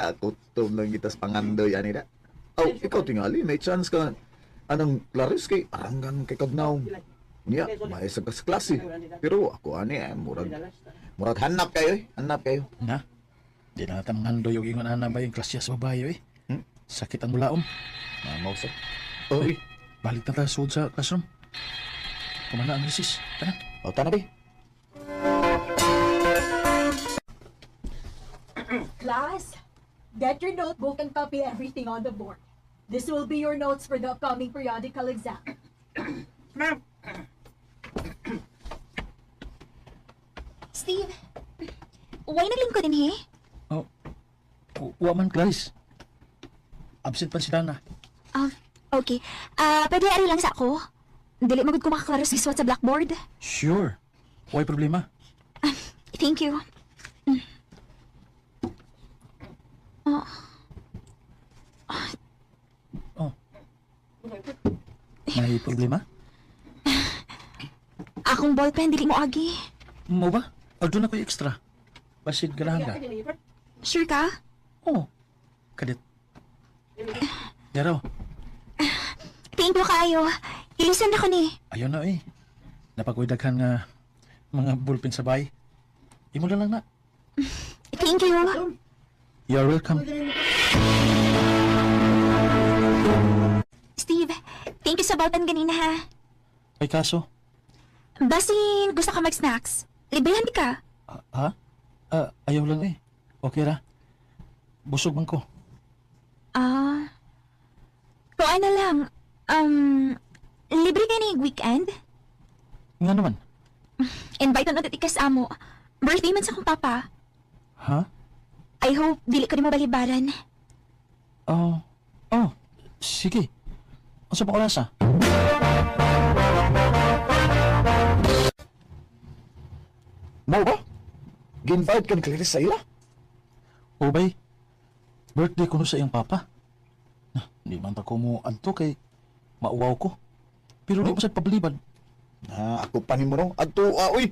Kakutom lang kita sa pangandoy ani da. Oh, ikaw tingali may chance ka anang Clarice kay aranggan kay kagnaw. Niya, maesag ka sa klase. Pero ako ani eh, murag murag hanap kayo eh, hanap kayo. Na? Di na natin mangandoy og ingon ana ba yung klasya sa babae eh. Hmm? Sakit ang mulaom. Mamaw sa. Oy, Balik na tayo sud sa classroom. Kumana ang recess. Tara. o tana be. Class, get your notebook and copy everything on the board. This will be your notes for the upcoming periodical exam. Steve, why naglingkod din he? Oh, wa man, Clarice. Absent pa si Dana. Ah, okay. Ah, pwede ari lang sa ako. Dili magud ko makaklaro sa isuwat sa blackboard. Sure. Why problema? Thank you. Oh. May problema? Akong ballpen dili mo agi. Mo ba? O doon ako extra. Basid ganahan ka. Sure ka? Oh. Kadit. Yaraw. Thank you kayo. Ilisan ako ni. Ayaw na eh. Napakoy daghan nga mga bullpen sa bahay. Imo na lang na. Thank you. You're welcome. Steve, thank you sa ballpen ganina ha. Ay kaso. Basin, gusto ka mag-snacks. Librihan di ka. Ah, ha? Ah, ayaw lang eh. Okay ra. Busog man ko. Ah. Kung ano lang, libre ka ni weekend? Nga naman. Invite na ulit ka sa amo. Birthday man sa akong papa. Ha? I hope dili ko ni mabalibaran. Oh. Oh. Sige. Unsa pa oras ah? Mao ba? Gi-invite ka ni Clarice sa ila? O bay, birthday ko no sa iyang papa. Na, di man ta ko mo adto kay mauwaw ko. Pero di mo sad pabalibad. Na, ako pa nimo no. Adto ah, oy.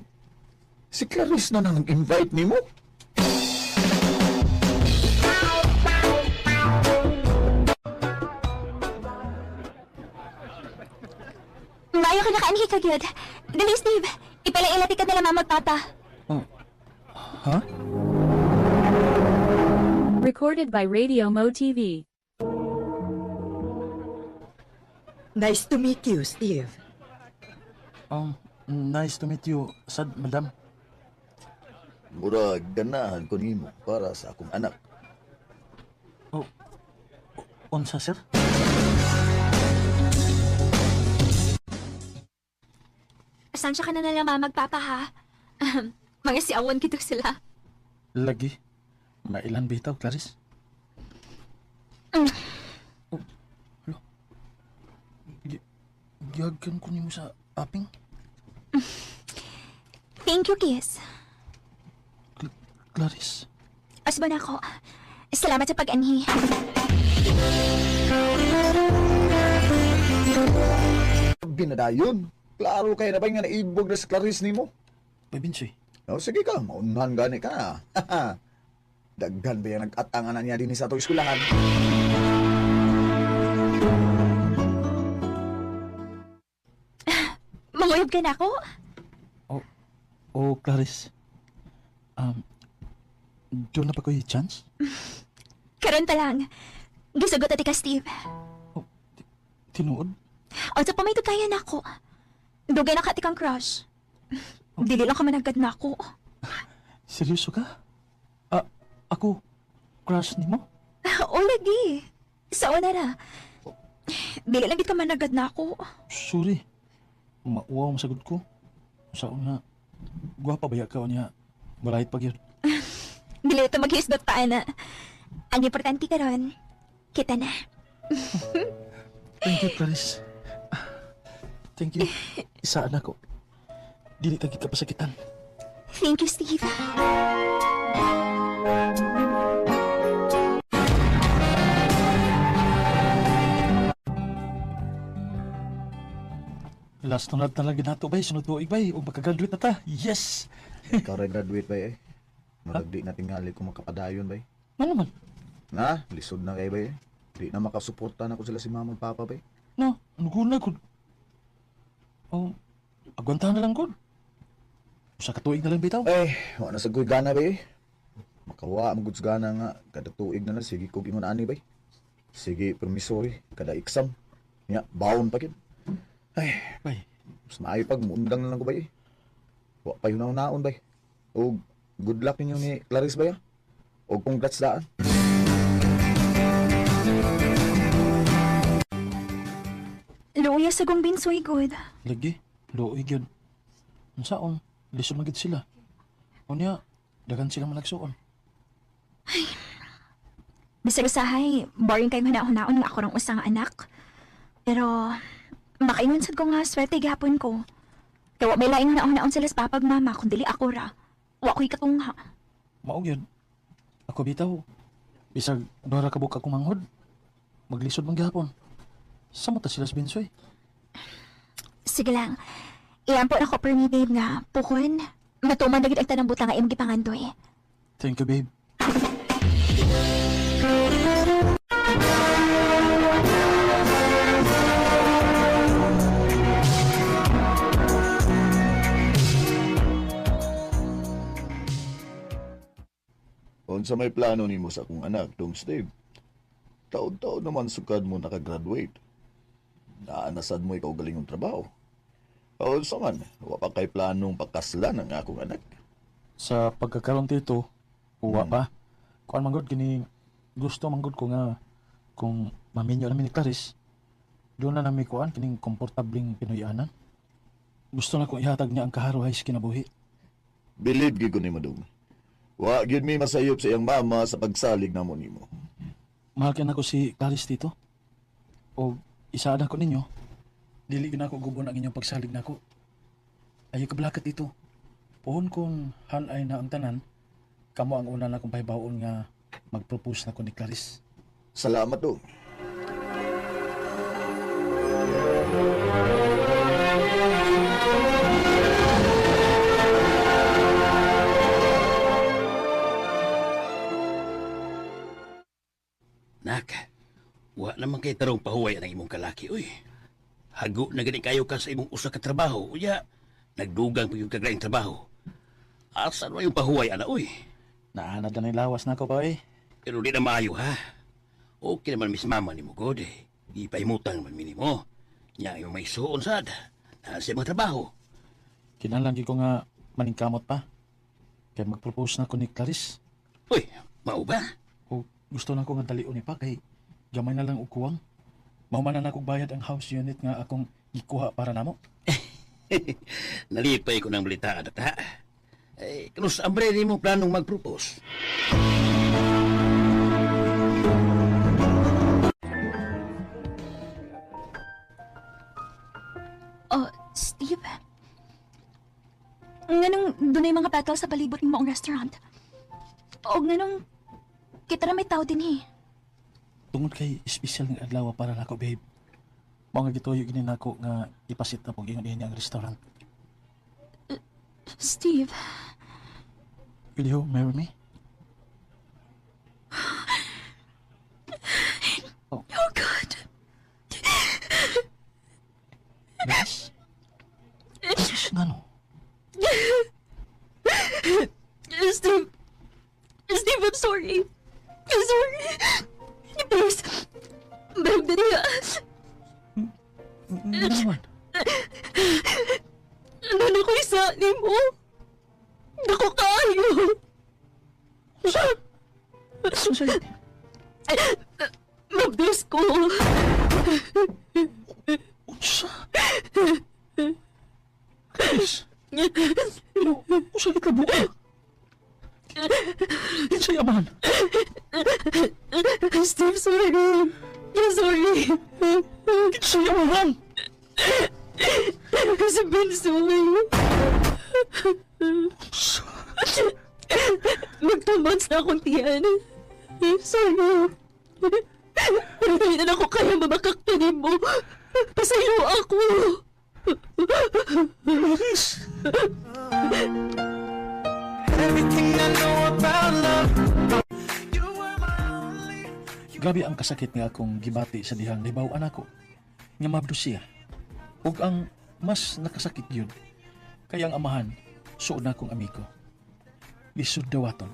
Si Clarice na nang invite nimo. Maayo ka nakaanhi ka gyud. Dali Steve, ipalailati ka na lang mama at papa. Oh. Ha? Recorded by Radio Mo TV. Nice to meet you, Steve. Nice to meet you, sad madam. Murag ganahan ko nimo para sa akong anak. Oh. Unsa sir? Pasensya ka na na lang mama at papa ha. Mga siawan kito sila. Lagi. Mailan bitaw, Clarice? Oh, alo. Gihagan ko nimo sa aping. Thank you, Kiss. Clarice. Asba na ako. Salamat sa pag-anhi. Binadayon. Klaro kay na ba nga naibog na si Clarice nimo? Bay Binsoy. O, sige ka, maunhan gani ka. Daghan ba yung nag-atangan na niya din sa atong eskwelahan? Manguyab ka na ako? Oh, oh Clarice. Doon na pa ko'y chance? Karon pa lang. Gisugot ati ka, Steve. Oh, tinuod? O sa pamay kaya na ako. Dugay na ka ati kang crush. Dili lang ka managad na ako. Seryoso ka? Ah, ako, crush ni mo? O lagi. Sa una ra. Dili lang gid ka managad na ako. Sorry. Mauwaw masagot ko. Sa una, gwapa ba ka niya? Marait pag yun. Dili ito maghisgot pa, ana. Ang importante karon, kita na. Thank you, Clarice. Thank you. Isaan ako. Dili ka kita pasakitan. Thank you, Steve. Last na lang ginato bay, sunod tuig bay, ug makagraduate na ta. Yes! Ikaw rin graduate ba eh? Murag di na tingali kung makapadayon ba eh. Ano man? Na, lisod na kay bay. Di na makasuporta na ko sila si mama ug papa bay. No, ano ko? Oh, agwantahan na lang ko. Usa ka tuig na lang bitaw. Eh, wa na sa ko'y gana bay. Makawa ang goods gana nga kada tuig na lang sige kog ingon ani bay. Sige, permiso eh, kada exam. Nya, baon pa gid. Ay, Bay, mas maayo pag muundang na lang ko bay. Wa pa yun naon bay. Og good luck ninyo ni Clarice bay ah. Og congrats daan. Luya sa gong binsoy good. lagi, luoy gyud. Unsaon, lisod man gid sila. Unya, daghan silang managsuon. Bisag usahay, boring kay huna-hunaon nga ako rang usang anak. Pero, makaingon sad ko nga swerte gihapon ko. Kaya wa may laing huna-hunaon sila sa papag mama kung dili ako ra. Wa ko'y katungha. Mao gyud. Ako bitaw. Bisag duha ra ka buok akong manghod. Maglisod man gihapon. Samo ta sila sa Bensoy. Sige lang. Iyan po na ko per me, babe, nga pukon. Matuman na gid ang tanang butang nga imong gipangandoy. Thank you, babe. Unsa may plano nimo sa akong anak, Dong Steve? Taon-taon naman sukad mo nakagraduate. Naanasad mo ikaw galing yung trabaho. Unsa man, wa pa kay planong pagkaslan ang akong anak. Sa pagkakaroon tito, uwa pa. Kuan man gud kini gusto man gud ko nga kung maminyo namin ni Clarice, doon na nami kuan kining komportableng Pinoyanan. Gusto na kong ihatag niya ang kaharuhay sa kinabuhi. Believe gyud ko nimo, Dong. Wa gyud mi masayop sa iyang mama sa pagsalig namo nimo. Mahal kay nako si Clarice tito. O isaad ako ninyo. Dili gyud nako gubon ang inyong pagsalig nako. Ayaw kablakat dito. Pohon kung hanay na ang tanan, kamo ang una na akong pahibaon nga mag-propose na ko ni Clarice. Salamat, Dong. Nak, wa naman kay tarong pahuway ang imong kalaki, uy. Hago na gani kayo ka sa imong usa ka trabaho, uya. Nagdugang pa yung kaglaing trabaho. Asa na yung pahuway, ana, uy. Naanad na ni lawas na ako pa eh. Pero di na maayo, ha? Okay naman miss mama ni mo, God, eh. Ipahimutang naman minimo. Nya yung may suon sad. Nasa mga trabaho. Kinahanglan gyud ko nga maningkamot pa. Kay mag-propose na ko ni Clarice. Uy, mao ba? O gusto na ko nga dalion ni pa kay gamay na lang og kuwang. Mahuman na nakog bayad ang house unit nga akong gikuha para namo. Nalipay ko ng balita, anak, ha? Eh, kanus ambre ni mo planong mag-propose? Oh, Steve? Nganong dunay mga battle sa palibot ng maong restaurant? O nganong kita na may tao din eh. Tungod kay espesyal nga adlaw para nako, babe. Mao nga gituyo gini nako nga ipasit na pog ingon dinhi ang restaurant. Steve, Will you marry me? oh God. Yes. Sus, ngano? Steve, Steve, I'm sorry. I'm sorry. Please, balik na niya. Ngano naman? Ano na ko isa ni mo? Naku kaayo. Unsay? Mabis ko. Unsa? Chris. Pero, unsa kita buka? Kinsay amahan? Steve, sorry. I'm sorry. Kinsay amahan? Si Bensoy. Mag 2 months na akong tiyan. Sorry. Pero hindi na ako kaya mamakaktanin mo. Pasaylo ako. Clarice! Everything I know about love. You were my only. Grabe ang kasakit nga akong gibati sa dihang nahibaw-an ako nga mabdo siya. Ug ang mas nakasakit yun, kay ang amahan, suod na akong amigo. Lisod dawaton.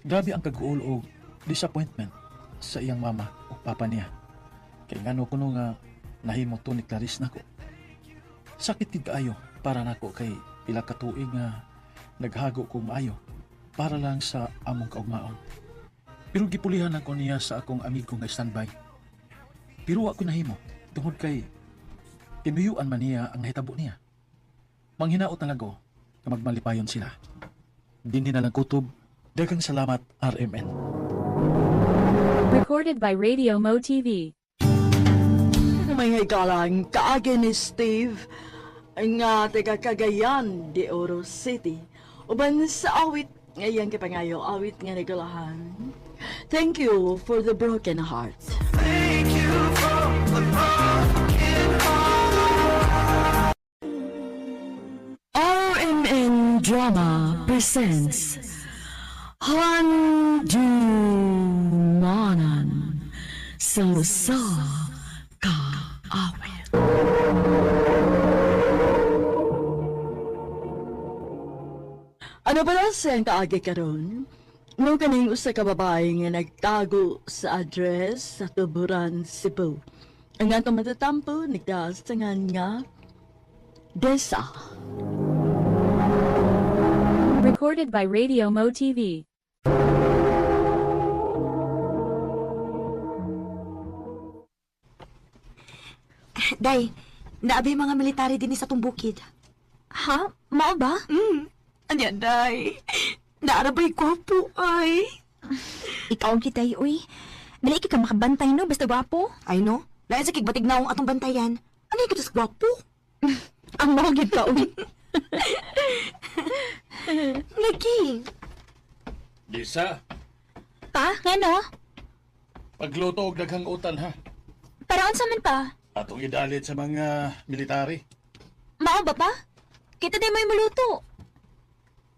Grabe ang kaguol og disappointment sa iyang mama ug papa niya. Kay ngano kuno nga nahimo to ni Clarice nako. Sakit gid kaayo para nako kay pila ka tuig nga naghago ko maayo para lang sa among kaugmaon. Pero gipulihan ako niya sa akong amigo nga standby. Pero wa ko nahimo tungod kay tinuyuan man niya ang nahitabo niya. Manghinaot na lang ko nga magmalipayon sila. Dinhi na lang kutob. Daghang salamat, RMN. Recorded by Radio Mo TV. May hikalang kaagi ni Steve nga taga Cagayan de Oro City. Uban sa awit nga iyang kipangayo, awit nga nagulahan. Thank you for the broken heart. RMN Drama presents Handumanan sa Usa Ka Awit. Ano ba na siyang kaagi karon? Mo kaning usa ka babae nga nagtago sa address sa Tuburan, Cebu. Ang atong matatampo nagtaas sa ngan nga Desa. Recorded by Radio Mo TV. Day, naabi mga military din sa tong bukid. Ha? Mao ba? Anya, Day. Naarabay gwapo, ay. Ikaw ang kitay, uy. Dali ka makabantay no, basta gwapo. Ay, no? Lain sa kigbatig naong atong bantayan. Ano yung kitos gwapo? Ang mao gid ka, uy. Lagi. Lisa, Pa, ngano? pagluto og daghang utan ha. Para unsa man pa? Atong idalit sa mga military. Mao ba pa? Kita di mo'y muluto.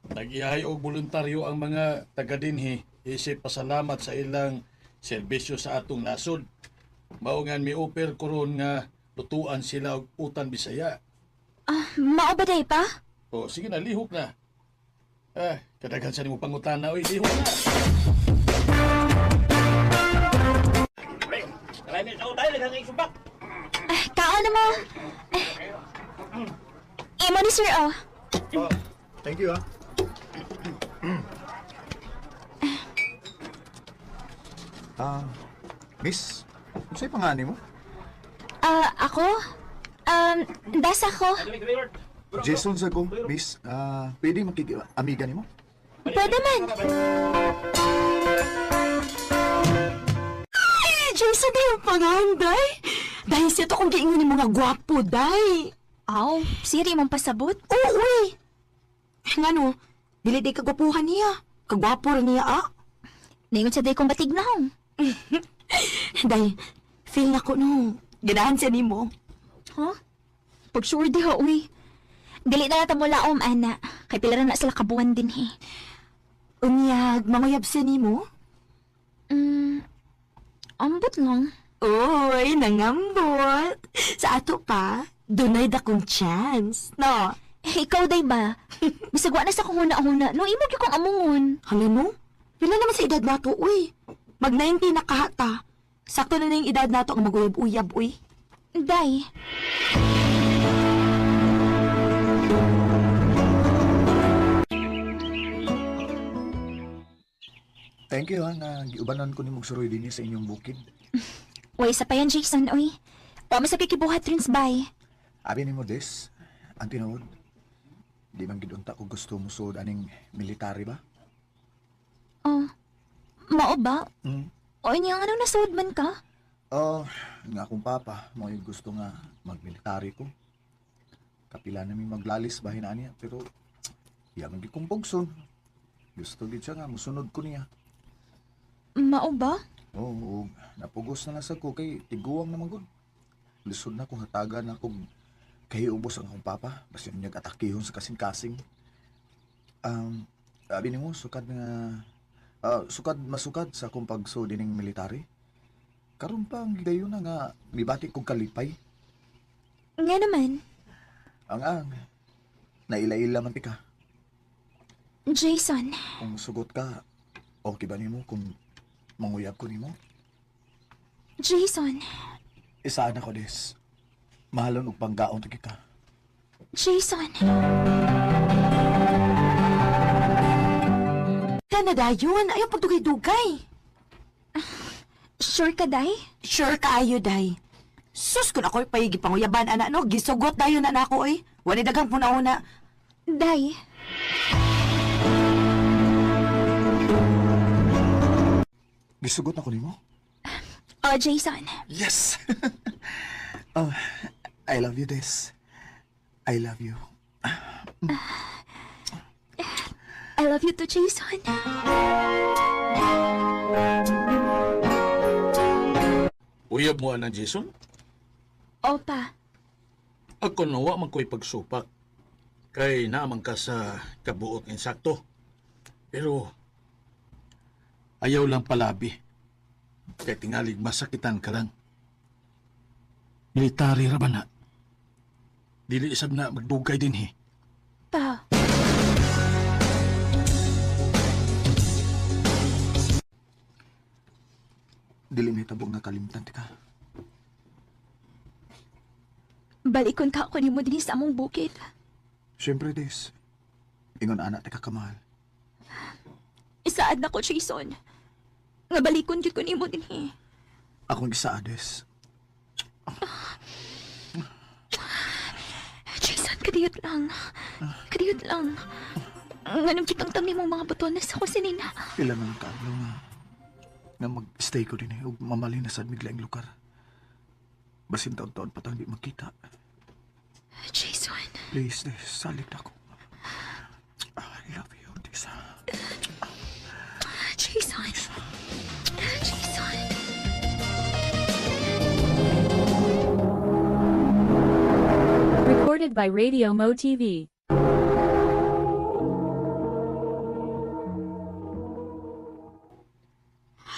Nagiyahay og voluntaryo ang mga taga dinhi isip pasalamat sa ilang serbisyo sa atong nasod. Mao nga mi-offer karon nga lutuan sila og utan Bisaya. Ah, mao ba day pa? O sige na, lihok na. Ah, kadaghan sa nimo pangutana oy, lihok na. Ah, kaon na mo. Eh, imo ni sir, oh. Oh, thank you ah. Ah, miss, unsay pangani mo? Ah, ako? Das ako. Jason sa ko, miss. Ah, pwede makig-amiga nimo? Pwede man. Ay, Jason, day ang pangalan, Day. Dahil siya to kung giingon ni mga gwapo, Day. Aw, siri mong pasabot. Oo, uy. Ngano, dili day kagwapuhan niya. Kagwapo rin niya, ah. Ningon sa day kong batig na hong. Day, feel na ko, no. Ganahan siya nimo. Huh? Pag sure di ho, uy. Dili na nata mo laom, ana. Kay pila ra na sila kabuan din, he. Unyag, manguyab siya nimo. Ambot lang. Uy, nangambot. Sa ato pa, dunay dakong chance. No? Eh, ikaw day ba? Bisag wa na sa kong huna-huna. No, imo gyud kong amungon. Hala no? Pila naman sa edad nato, uy. Mag 19 na kahata. Sakto na na yung edad nato ang maguyab-uyab, uy. Day. Thank you ha, nga giubanan ko nimong suroy dinhi sa inyong bukid. Uy, sa pa yan, Jason, uy. Wa man sa kikibuhat rin bay. Abi nimo des, ang tinuod. Di man gid unta ko gusto musuod aning military ba? Oh, mao ba? Mm. O niya, anong nasuod man ka? Oh, nga akong papa, mo yung gusto nga magmilitary ko. Kapila namin maglalis bahin na niya, pero iya man gid kong pugson. Gusto gid siya nga musunod ko niya. Mao ba? Oo, oh, napugos na lang sa ko kay tiguang naman gud. Lisod na kung hatagan na kung kahiubos ang akong papa, basin niya atakihon sa kasing-kasing. Sabi nimo sukad nga sukad masukad sa akong pagsuod ining military. Karon pa ang gigayon na nga mibati kong kalipay. Nga naman, Ang ang naila-ila man ti ka. Jason. Kung sugot ka, okay ba nimo kung manguyab ko nimo? Jason. Isaan ako des. Mahalon og panggaon ti ka. Jason. Kana dayon, ayaw pagdugay-dugay. Sure ka, Day? Sure kaayo, day. Sus, kung ako'y paigi panguyaban, ana, no? Gisugot dayon na nako, oy. Wala daghang puna-una. Day. Gisugot na ko nimo? Oh, Jason. Yes. Oh, I love you, Des. I love you. I love you too, Jason. Uyab mo ana, Jason? Opa. Ako nawa man ko'y pagsupak. Kay naman ka sa kabuot ng insakto. Pero ayaw lang palabi. Kay tingalig masakitan ka lang. Military ra ba na? Dili isab na magdugay din he. Pa. Dili may tabog nga kalimtan ti ka. Balikon ka ako nimo dinhi sa among bukid. Siyempre, Des. Ingon anak ti ka kamahal. Isaad na ko, Jason. Nga balikon gyud ko nimo dinhi. Akong gisaa, Des. Jason, kadiyot lang. Kadiyot lang. Nganong kitang nimong mga botones ako sinina. Pila na lang kaadlaw nga nga mag-stay ko din eh, ug mamalin na sad miglaing lugar. Basin taon-taon pa tang di magkita. Jason. Please, Des, salig na ko. I love you, Des. Jason. Jason. Recorded by Radio Mo TV.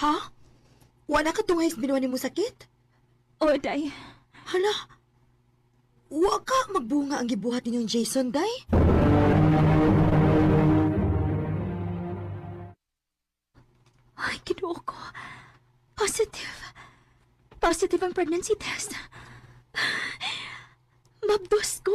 Ha? Wala ka tungay sa binuan mo sakit? Oh, Day. Hala, wa ka magbunga ang gibuhat ninyong Jason, day? Ay, Ginoo ko. Positive. Positive ang pregnancy test. Mabdos ko.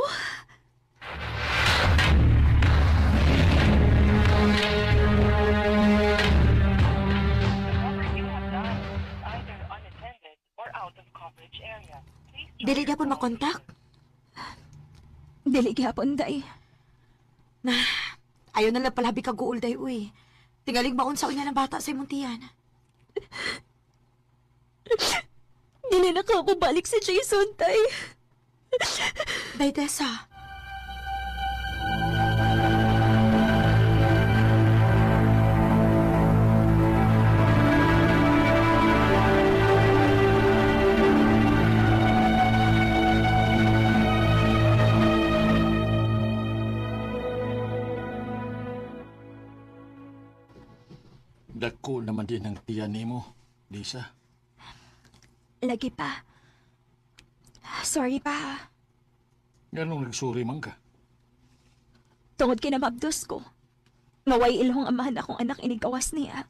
Dili gyapon makontak. Dili gyapon, Day. Ayaw na lang palabi ka guol, day, uy. Tingaling baon sa unya ng bata sa imong tiyan. Dili na ka ako balik si Jason, Day. Day, Tessa. Dako naman din ang tiyan nimo, Lisa. Lagi pa. Sorry pa. Ganong nagsuri man ka. Tungod kay namabdos ko. Ngaway ilhong amahan akong anak inigawas niya.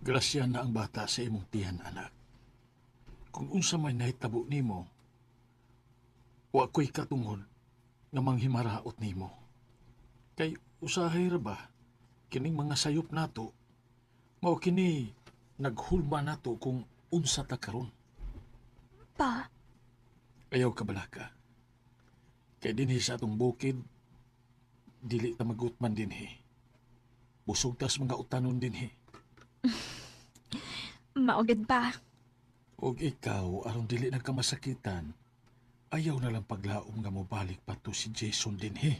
Grasya na ang bata sa imong tiyan, anak. Kung unsa may nahitabo nimo, wa ko'y katungod nga manghimaraot nimo. Kay usahay ra ba kining mga sayop nato, mao kini naghulma nato kung unsa ta karon. Pa, Ayaw ka balaka. Kay dinhi sa atong bukid, dili ta magutman dinhi. Busog tas mga utanon dinhi. maugad pa. Og ikaw, aron dili nagkamasakitan, ayaw na lang paglaom nga mobalik pa to si Jason dinhi.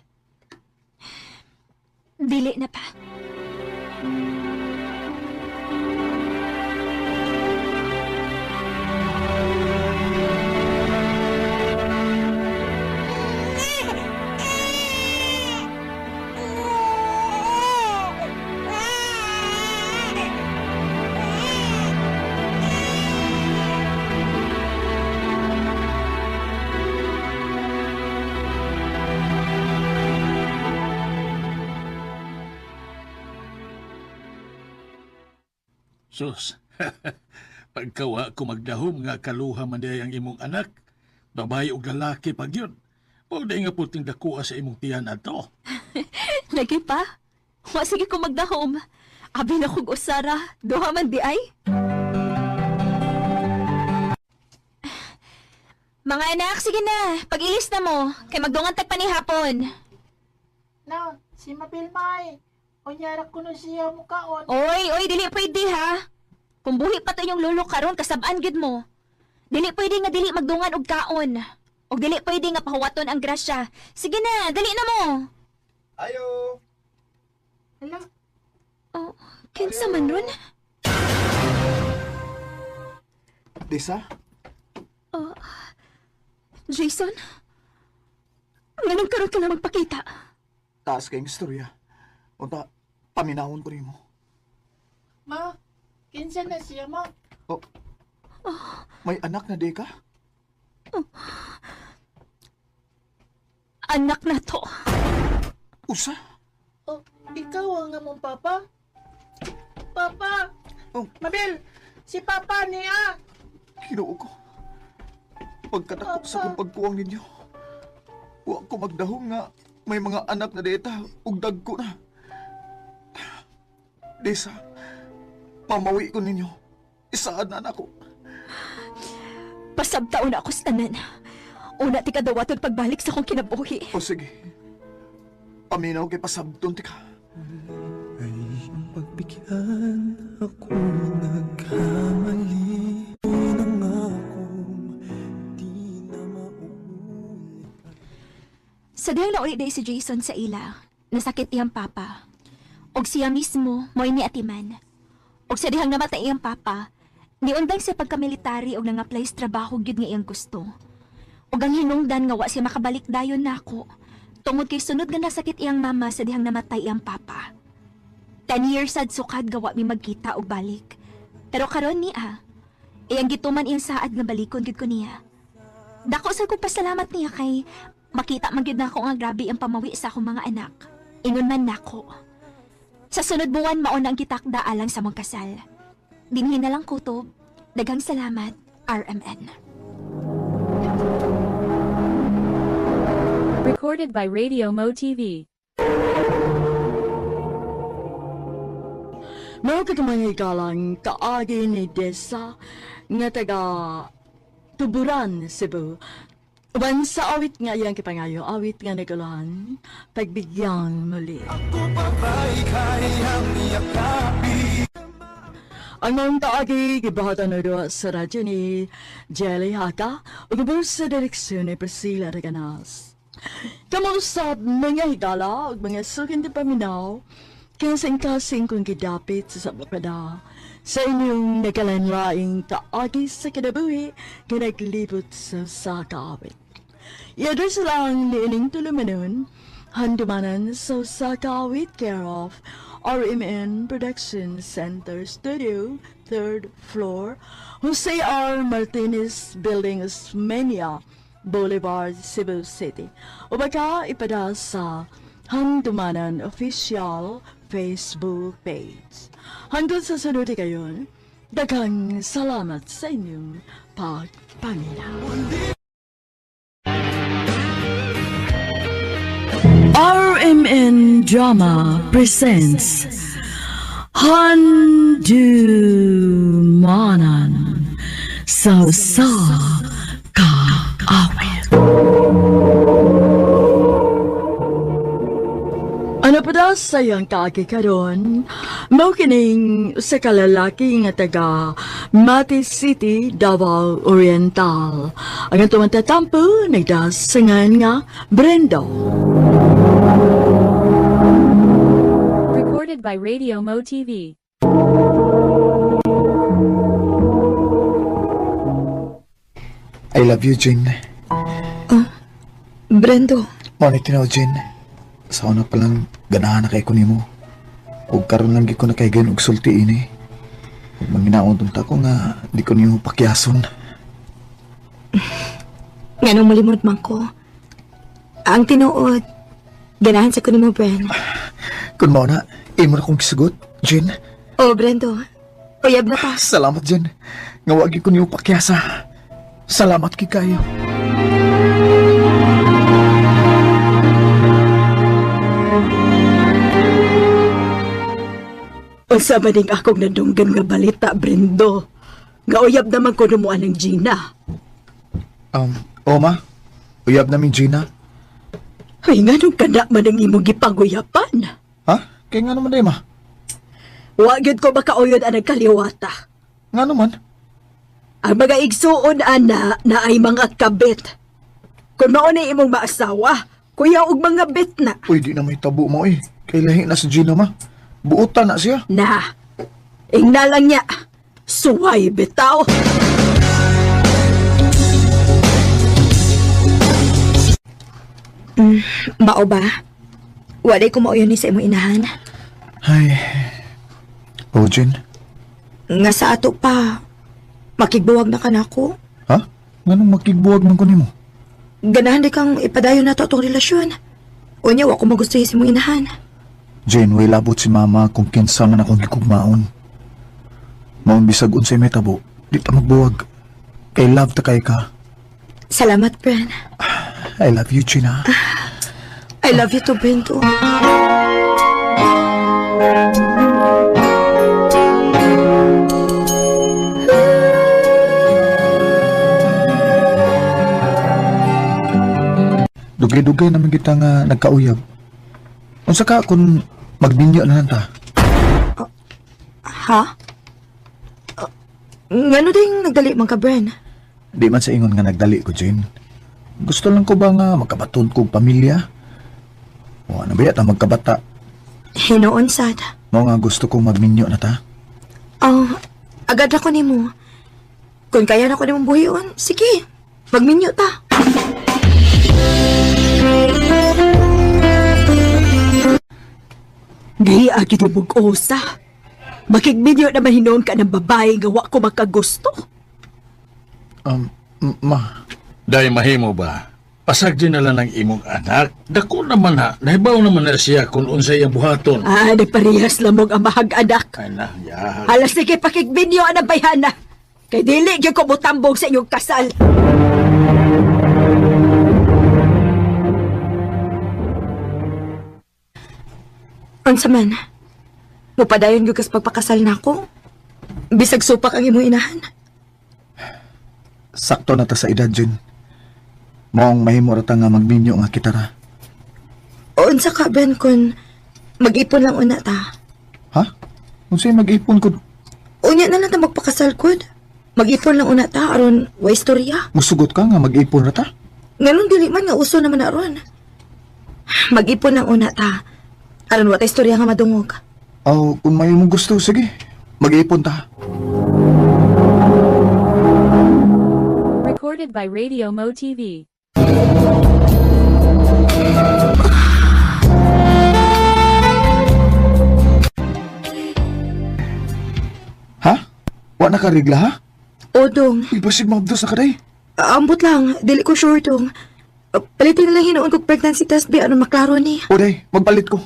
Dili na pa. Sus, pagkawa ko magdahom nga kaluha man diay ang imong anak, babae og lalaki pag yun. Pwede nga puting dakuha sa imong tiyan ato. Lagi pa. Wa sige ko magdahom. Abi na kog usara, duha man di ay. Mga anak, sige na. Pag-ilis na mo. Kay magdungan tag pa ni hapon. Na, si Mapilmay. Unyara kuno siya mukaon. Oy, oy, dili pwede ha. Kung buhi pa to inyong lolo karon, kasabaan gyud mo. Dili pwede nga dili magdungan og kaon. Og dili pwede nga pahuwaton ang grasya. Sige na, dali na mo. Ayo! Hala, Oh, kinsa man ron? Disa? Jason? Nganong karon ka lang magpakita? Taas kayong istorya. Unta, paminawon ko nimo. ma, kinsa na siya ma? Oh. May anak na di ka? Anak na to. Usa? Oh, ikaw ang among papa? Papa! Oh. Mabel, si papa niya! Ginoo ko. Pagkadako sa akong pagkuwang ninyo. Wa ko magdahom nga may mga anak na dita ug dagko na. Disa, pamawi ko ninyo. Isaad na nako. Pasabtaon na ako sa tanan. Una ti kadawaton pagbalik sa akong kinabuhi. O sige. Paminaw kay pasabton ti ka. Pagbigyan ako'y nagkamali Nangakong di na mauulit. Sa dihang nauli day si Jason sa ila, nasakit iyang papa. Og siya mismo, mo'y ni atiman. Og sa dihang namatay iyang papa, niundang siya pagkamilitary og nang-apply sa trabaho gyud nga iyang gusto. Og ang hinungdan nga wa siya makabalik dayon nako, tungod kay sunod nga nasakit iyang mama sa dihang namatay iyang papa. 10 years sad sukad gawa mi magkita og balik. Pero karon niya, iyang gituman iyang saad nga balikon gyud ko niya. Dako sa kong pasalamat niya kay makita man gyud nako nga grabe ang pamawi sa akong mga anak. Ingon man nako. Sa sunod buwan mao na ang gitakda alang sa mong kasal. Dinhi na lang kutob. Daghang salamat, RMN. Recorded by Radio Mo TV. Mao ka mga higalang kaagi ni Desa nga taga Tuburan, Cebu. Uban sa awit nga iyang kipangayo, awit nga naguluhan, pagbigyan muli. Ang mga kaagi, gibahatan na doon sa radyo ni Jelly Haka, ug ubos sa direksyon ni Priscilla Reganas. Kamusta mga higala ug mga sukin di paminaw, kasing-kasing kung gidapit sa sabakada sa inyong nagalanlaing kaagi sa kinabuhi nga naglibot sa sakaawit. I-address lang ni ining tulumanon, handumanan sa Sakawit, care of RMN Production Center Studio, 3rd floor, Jose R. Martinez Building, Osmeña Boulevard, Cebu City. O baka ipada sa Handumanan Official Facebook page. Hanggang sa sunod kayon, daghang salamat sa inyong pagpaminaw. RMN Drama presents Handumanan sa sa Kaawit. Ano pa daw sa iyang kaagi karon? Mao kining sa kalalaki nga taga Mati City, Davao Oriental. Ang atong tatampo nagdasangan nga Brendo. Recorded by Radio Mo TV. I love you, Jane. Brendo, Mao ni tinaw, Jane. Sa una pa lang, ganahan na kay ko nimo. Ug karon lang gyud ko nakaigayon og sulti ini. Ug manginaon ta ko nga di ko nimo pakyason. nganong malimod man ko. Ang tinuod, ganahan sa ko nimo, Bren. Kun mao na, imo na kong gisugot, Jane. Oh, Brendo, Uyab na ta. Salamat, Jen. Nga wagi ko niyo pakyasa. Salamat kay kayo. Unsa man ning akong nadunggan nga balita, Brendo? Nga uyab naman ko numuan ng Gina. Oma, uyab namin Gina. Ay, nga nung kana man ang imong gipanguyapan. Ha? Kaya nga naman, ma. Wa gyud ko makauyod ang nagkaliwata. Nga naman. Ang mga igsuon ana na ay mga kabit. Kung mao na imong maasawa, kuya og mga bit na. Uy, di na may tabo mo eh. Kay lahi na si Gina, ma. Buotan na siya. Na, ingna lang niya. Suway bitaw. Mao ba? Walay ko mauyon ni sa imong inahan. Ay. Oh, Jen. Nga sa ato pa, makigbuwag na ka nako. Ha? Nganong makigbuwag man ko nimo? Ganahan di kang ipadayon nato atong relasyon. Unya, wa ko magustuhin sa imong inahan. Jane, way labot si mama kung kinsa man akong gikugmaon. Maong bisag unsay may tabo, di ta magbuwag. Kay love ta kay ka. Salamat, Bren. I love you, Gina. I love you too, Brendo. Dugay-dugay naman kita nga nagkauyab. Unsa ka kung magbinyo na lang ta? Ha? Ngano ding nagdali man ka, Bren? Di man sa ingon nga nagdali ko, Jane. Gusto lang ko ba nga magkabaton kog pamilya? Wa na ba yata magkabata? Hinoon sad. Mao nga gusto kong magminyo na ta. Oh, agad ako nimo. Kung kaya na ko nimong buhion, sige. Magminyo ta. Di agi di mug-usa. Makigminyo naman hinoon ka ng babae nga wa ko makagusto. Ma. Dahil mahimo ba? Pasag din na lang ang imong anak. Dako naman ha. Nahibaw naman na siya kung unsay iyang buhaton. Ah, nagparehas lamog ang mahag anak. Ay na, ya. Alas sige pakigbinyo ang bayhana. Kay dili gyud ko motambong sa inyong kasal. Unsa man? Mupadayon gyud kas pagpakasal nako. Bisag supak ang imong inahan. Sakto na ta sa edad, Jane. Maong mahimo ra ta nga magminyo nga kita ra. Unsa ka, Ben, kung mag-ipon lang una ta? Ha? Unsay mag-ipon ko? Unya na lang ta magpakasal kod. Mag-ipon lang una ta aron wa istorya. Musugot ka nga mag-ipon ra ta? Nganong dili man nga uso naman aron. Mag-ipon lang una ta. Aron wa ta istorya nga madungog. Aw, kung may mong gusto, sige. Mag-ipon ta. Recorded by Radio Mo TV. Ha? Wa na ka regla, ha? O, dong. Uy, basig maabdos na ka, day. Ambot lang. Dili ko sure, dong. Palitin na lang hinuon kog pregnancy test, bi. Aron maklaro ni. O, day. Magpalit ko.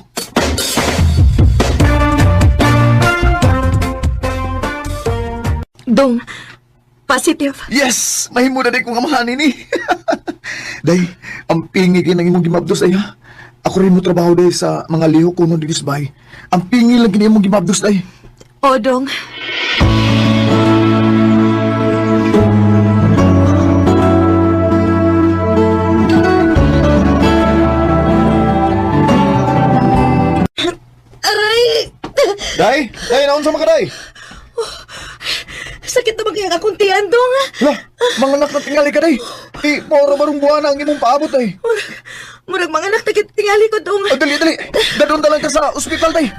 Dong, positive. Yes! Mahimo na day kong amahan ini. Day, ang pingi kay nang imong gimabdos ay ha. Ako rin mo trabaho day sa mga lihok ko no dito sa bahay. Ang pingi lang kini imong gimabdos day. O, dong. Aray! Day, day naon sa makaday? Sakit naman kaya akong tiyan, dong. Lah, mga anak na tingali ka day. Di, poro barong buwana ang imong paabot ay. Murag mga anak na tingali ko, dong. Oh, dali, dali. Dadon lang ka sa ospital day.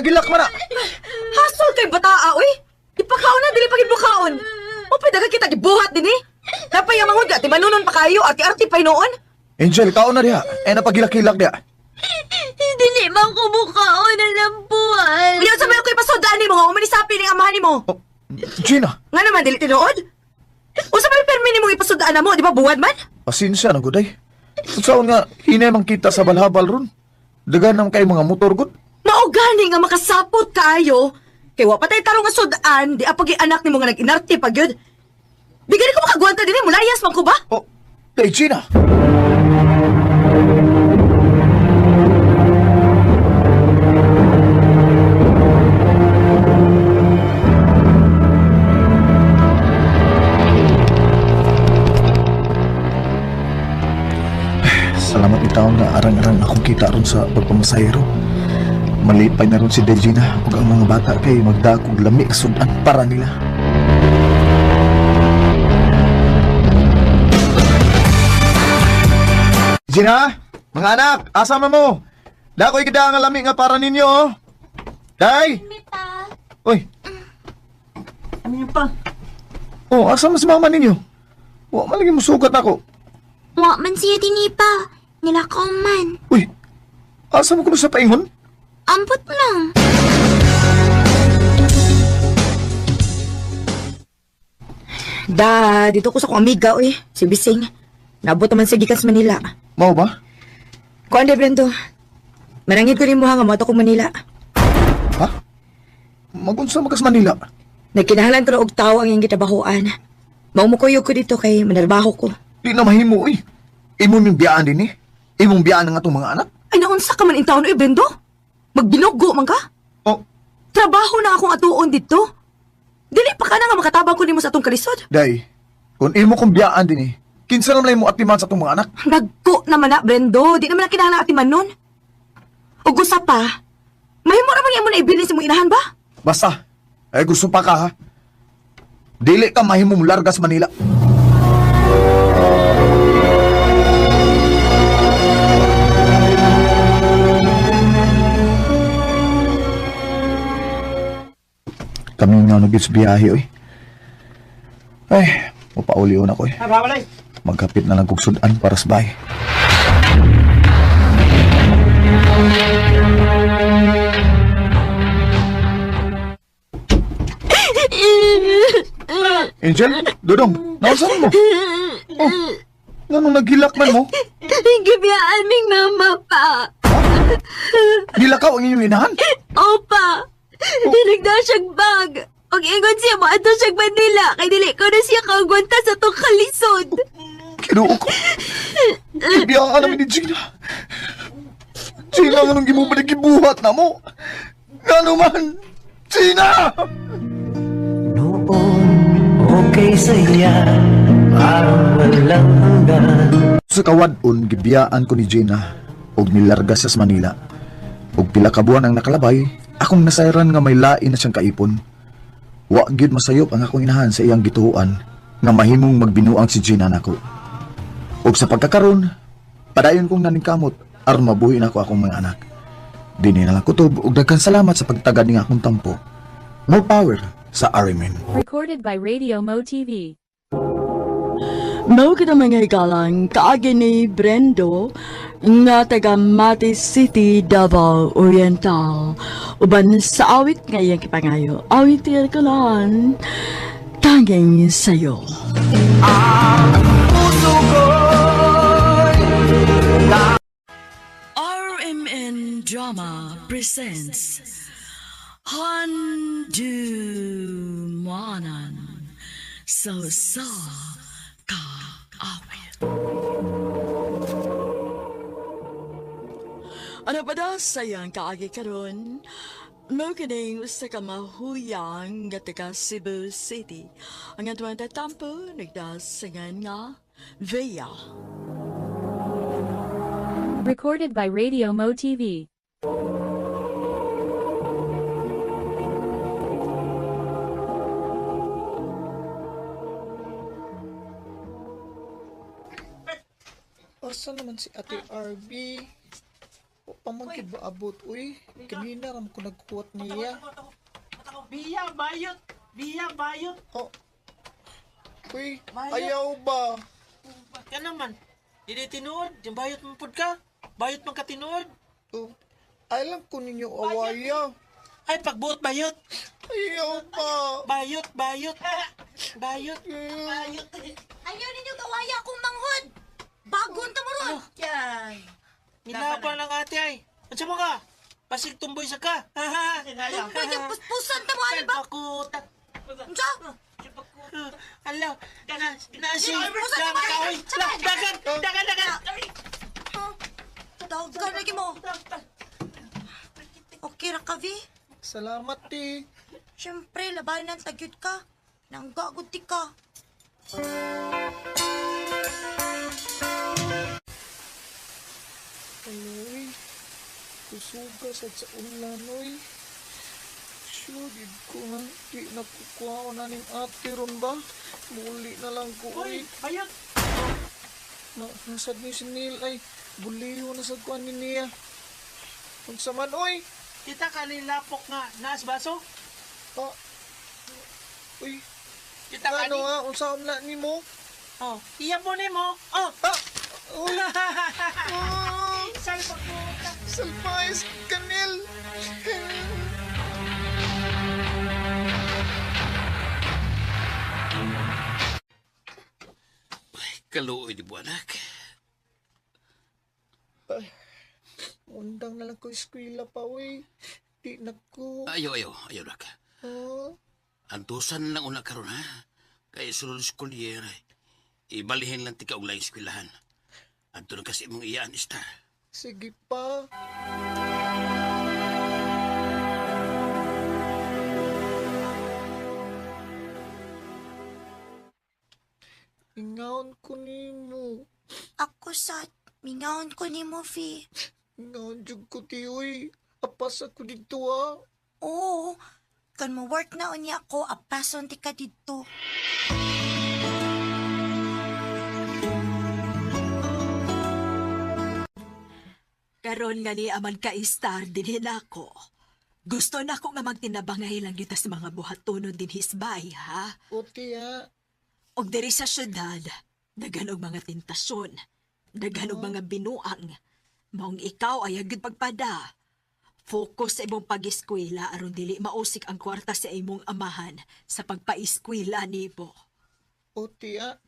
nagilak man na. Hasol kay bataa, uy! Ipakaon na, dili pa gibukaon. O pwede ka kita gibuhat din eh. Napayamangod ka, timanunon pa kayo, arti-arti pa noon. Angel, kaon na diha. Eh, napagilak-hilak diha. Dili man ko mukaon na ng buwan. Unya sa may ako'y pasudaan nimo nga umanisapi ning amahan nimo. Oh, Gina, Nga naman dili tinuod. Unsa may permi nimo ipasudaan na mo, di ba buwan man? pasensya na guday. Unsaon nga hinay man kita sa balhabal ron. Dagan naman kay mga motor gud. Mao gani nga makasapot kaayo. Kay wa patay tarong nga sudan, di apagi anak nimo nga nag-inarte pa gyud. Di gani ko makagwanta dinhi, mulayas man ko ba? Oh, kay Gina. Salamat itaon nga arang-arang akong kita ron sa pagpamasahero. Malipay na ron si Delgina ug ang mga bata kay magdakog lami ka sudan para nila. Gina, mga anak, asa man mo? Dakoy kita ang lami nga para ninyo. oh. Day! Uy, Ano pa? oh, asa man si mama ninyo? Wa man lagi musukat ako. Wa man siya dinipa. Nilakaw man. Uy, asa mo kuno sa paingon? Ambot lang. Da, dito ko sa akong amiga, uy. Si Bising. Nabot naman sa gikan sa Manila. Mao ba? Kuan de Brendo. Marangid ko nimo ha nga moadto ko Manila. Ha? Magunsa makas Manila. Nagkinahanglan ko na og tawo ang iyang gitabahoan. Maumukuyog ko dito kay manarbaho ko. Di na mahimo uy. Imo ming biyaan din eh. Imong biyaan ang atong mga anak. Ay naunsa ka man in taon, uy, Brendo? Magbinugo man ka? Oh, Trabaho na akong atuon dito. Dili pa ka na nga makatabang ko nimo sa atong kalisod. day. Kung imo kong biyaan din eh, kinsa naman mo atiman sa atong mga anak? Dagko naman na, Brendo. Di naman na kinahanglan atiman nun. Ug usa pa, mahimo naman imo na ibilin sa imong inahan ba? Basta, ay gusto pa ka ha. Dili ka mahimong largas Manila. Kami nga nagit sa biyahe, oy. Ay, mapaulion ako, eh. Magkapit na lang kog sudan para sa bahay. Angel, Dodong, nausan mo? Oh, nganong naghilak man mo? Gibiyaan ming mama pa. Nilakaw ang inyong inahan? Opa. Dinagda siyang bag. Og ingon siya mo ato siyang Manila kay dili ko na siya kaagwanta sa tong kalisod. Kinuo ko. Ibiyaan namin ni Gina. Gina, anong gimubalik gibuhat na mo? Ngano man? Gina! Noon, okay saya, parang walang hanggan. Sa kawadon, gibiyaan ko ni Gina og nilarga sa Manila. Og pila ka buwan ang nakalabay, akong nasayran nga may lain na siyang kaipon. Wa gyud masayop ang akong inahan sa iyang gituoan nga mahimong magbinuang si Gina nako. Og sa pagkakaron, padayon kong naningkamot aron mabuhi nako akong mga anak. Dini na lang kutob og daghan salamat sa pagtagad ning akong tampo. More power sa RMN. Recorded by Radio Mo TV. Mao kita mga higalang kaagi ni Brendo nga taga Mati City, Davao Oriental. Uban sa awit nga iyang kipangayo. Awit nga kunan, tanging sayo. RMN Drama presents Handu Manan So Sa Ka Awit. Ano pa daw sayang kaagi karon? Mao kining usa ka mahuyang nga taga Cebu City. Ang atuang tatampo nagdasingan nga Vea. Recorded by Radio Mo TV. Asa naman si Ate RB? O pa pa man gid ba abot uy. Kanina ra man ko nagkuwat niya. Biya, bayot! Biya, bayot! Oh. Uy, Bayot. ayaw ba? Ka naman, dili tinuod, yung bayot man pud ka. Bayot man ka tinuod. Oh, alam ko ninyo awaya. Ay, pagbuot bayot. Ayaw pa. Bayot, bayot. Bayot. Bayot. Ayaw ninyo gawaya akong manghod! Bagon ta mo ron! Yan. Nilaban lang ate ay. Unsa mo ka? Basig tumboy sa ka. Tumboy yung puspusan ta mo, ano ba? Pakuta. Unsa? Ala, na si Pusan ta mo! kahoy. Dagan, dagan, dagan. Tawag ka lagi mo. Okay ra ka, Vi. Salamat, ti. Siyempre, labanan tagyod ka. Nanggagod ti ka. Aloy, kusuga sad sa ulan, oy. Sure, gid ko nga. Di nakukuha ko na ning ate ron ba? Muli na lang ko, Uy, oy. bayot. Na, nasad ni si Neil ay buliho na sad ko ani niya. Unsa man, oy? Kita ka ni lapok nga naas baso? Ah, uy, Kita ka ano ni. ha? Unsa man na nimo? Oh, iya po nimo. Oh. Ah, uy. Ah, Salpakuta. salpais kanil. Kaluoy di mo, anak. Ay, undang na lang ko eskwela pa, uy. Di na ko. Ayaw, ayaw, ayaw, anak. Ah, Antusan lang una karon ha. Kay sulod school year, ibalihin lang tika og laing eskwelahan. Adto na kasi imong iyaan, Star. sige pa. Ingaon ko nimo. Ako sa mingaon ko ni mo, Vi. Ingaon jud ko ti, uy. Apas ako dito, ah. Oo. Kan mo work na unya ako, apason ti ka didto. Karon nga ni aman ka star dinhi nako. Gusto nako nga magtinabangay lang kita sa mga buhatonon dinhi sa bay, ha? O, ti, ha. Og diri sa syudad, daghan og mga tentasyon, daghan og mga binuang. Maong ikaw ay agad pagpada. Focus sa imong pag-eskwela aron dili mausik ang kwarta sa imong amahan sa pagpaeskwela nimo. O, tiya,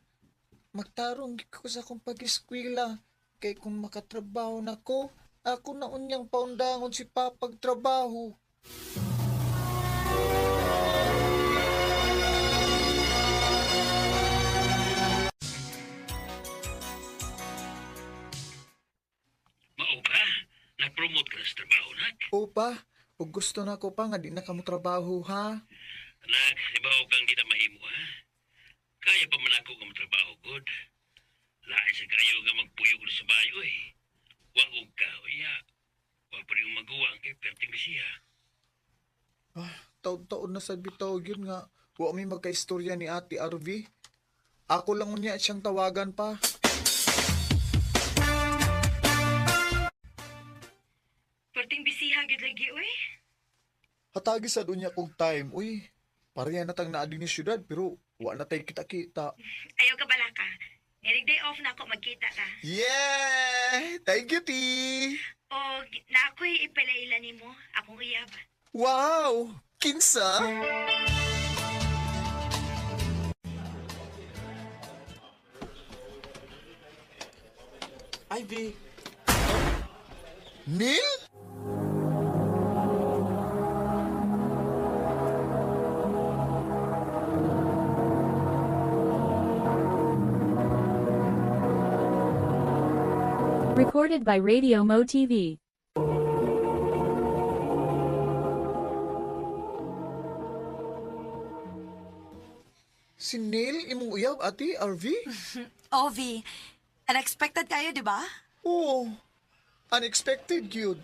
magtarong gid ko sa akong pag-eskwela. Kay kung makatrabaho na ko, ako na unyang paundangon si papag trabaho. Mao ba? Nag-promote ka na sa trabaho, nak? Opa, ug gusto na ko pa nga di na kamo trabaho ha. Anak, ibaw kang di na mahimo, ha? Kaya pa man ako nga matrabaho, good. Lain sa kayo nga magpuyog na sa bayo, eh. Wag og ka, iya. Wa pa rin magawa ang kay perting siya. Ah, taon-taon na sa bitaw yun nga. Wa mi magkaistorya ni Ate RV. Ako lang unya siyang tawagan pa. Perting bisiha gid lagi uy. Hatagi sa unya kong time, uy. Pareha na tang naa din ni syudad pero wa na tay kita-kita. Ayaw ka bala ka. Nirig day off na ako magkita ta. Yeah! Thank you, T! O na ako'y ipalaila nimo akong uyab. Wow! Kinsa? Ay, V. Neil? Recorded by Radio Mo TV. Si Neil imong uyab, Ate RV? Ovi, unexpected kayo, di ba? Oo. Unexpected yun.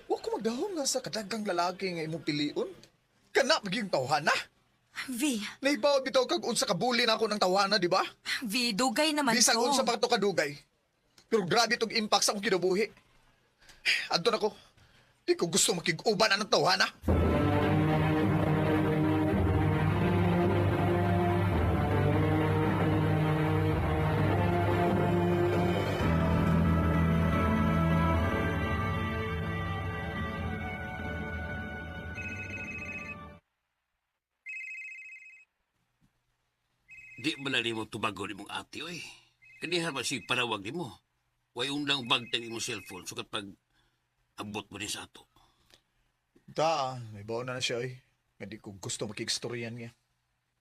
Wa ko magdahom nga sa kadagang lalaki nga imong piliun. Kana maging tawhana. V, Naibaw bitaw kag unsa ka bully na ako ng tawhana, di ba? V, dugay naman Bisag to. unsa pa to kadugay. Pero grabe tong impact sa akong kinabuhi. Adto na ko. Di ko gusto makig-uban anang tawhana. Di man na nimo tubagon imong ate, oy. Kanihan ba siya panawag nimo? Way undang bagtang imong cellphone sukat pag abot mo din sa ato. Ta, may baon na na siya eh. Nga di ko gusto makigstoryan niya.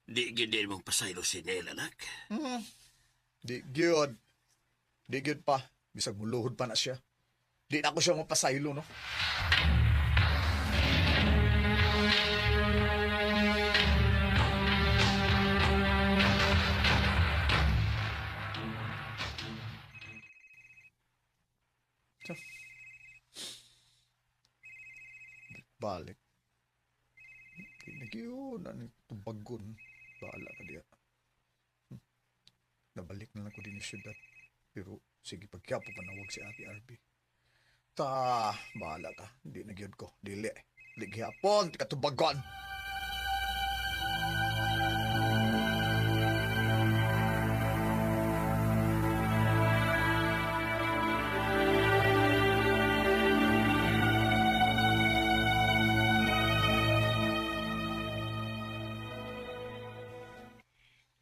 Di gid mong pasaylo si Nel, anak. Di gyud. Di gyud pa. Bisag muluhod pa na siya. Di na ako siya mapasaylo, no? Balik. Di na gyud. Ano tubagon. Bahala ka diya. Nabalik na lang ko din sa syudad. Pero sige, pagkyapo panawag si Ate RB. Ta, bahala ka. Di na gyud ko. Dili. Dili gihapon. Di ka tubagon.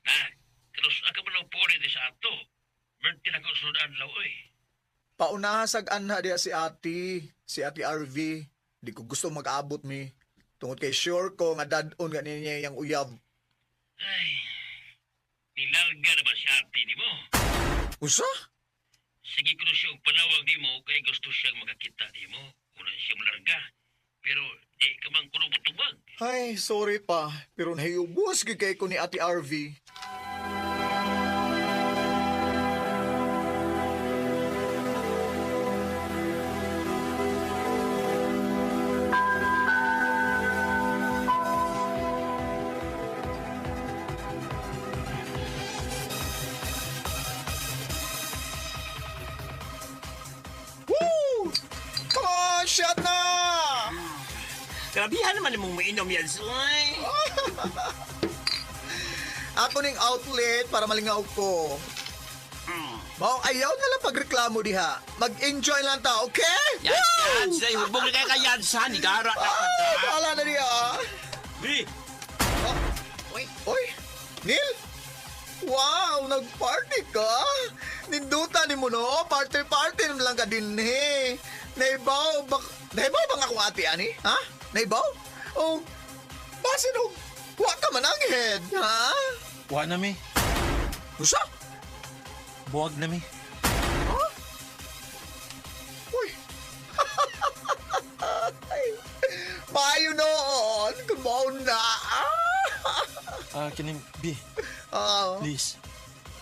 Na, kanus ka man ang puri di sa ato. Birthday na ko sunod adlaw, oy. Paunaha sag anha diya si Ate RV. Di ko gusto mag-abot mi. Tungod kay sure ko nga dad-on nga niya yang uyab. Ay, nilarga na ba si ate ni mo? Usa? Sige ko na siya og panawag ni mo kay gusto siyang makakita ni mo. Una siya malarga. Pero di ka man kuno mutubag. Ay, sorry pa. Pero nahiubos gyud kay ko ni Ate RV. Woo! Come on, shot na! Grabihan naman imong mainom yan, soy. Ako ning outlet para malingaw ko. Mao ayaw na lang pagreklamo diha. Mag-enjoy lang ta, okay? Yan, yan, say, hubog na kay kayansa, ni gara na Ay, bahala na diha. Bi! Oy, oy, Neil? Wow, nag-party ka? Ninduta ni mo no? Party-party naman lang ka din eh. Naibaw ba, naibaw ba nga akong ate ani? Ha? Naibaw? O, basin o, wa ka man ang head, ha? Wa na mi. Usa? Buwag na mi. Huh? Uy. Ay, Maayo noon, kung maon na. Kining B. Please,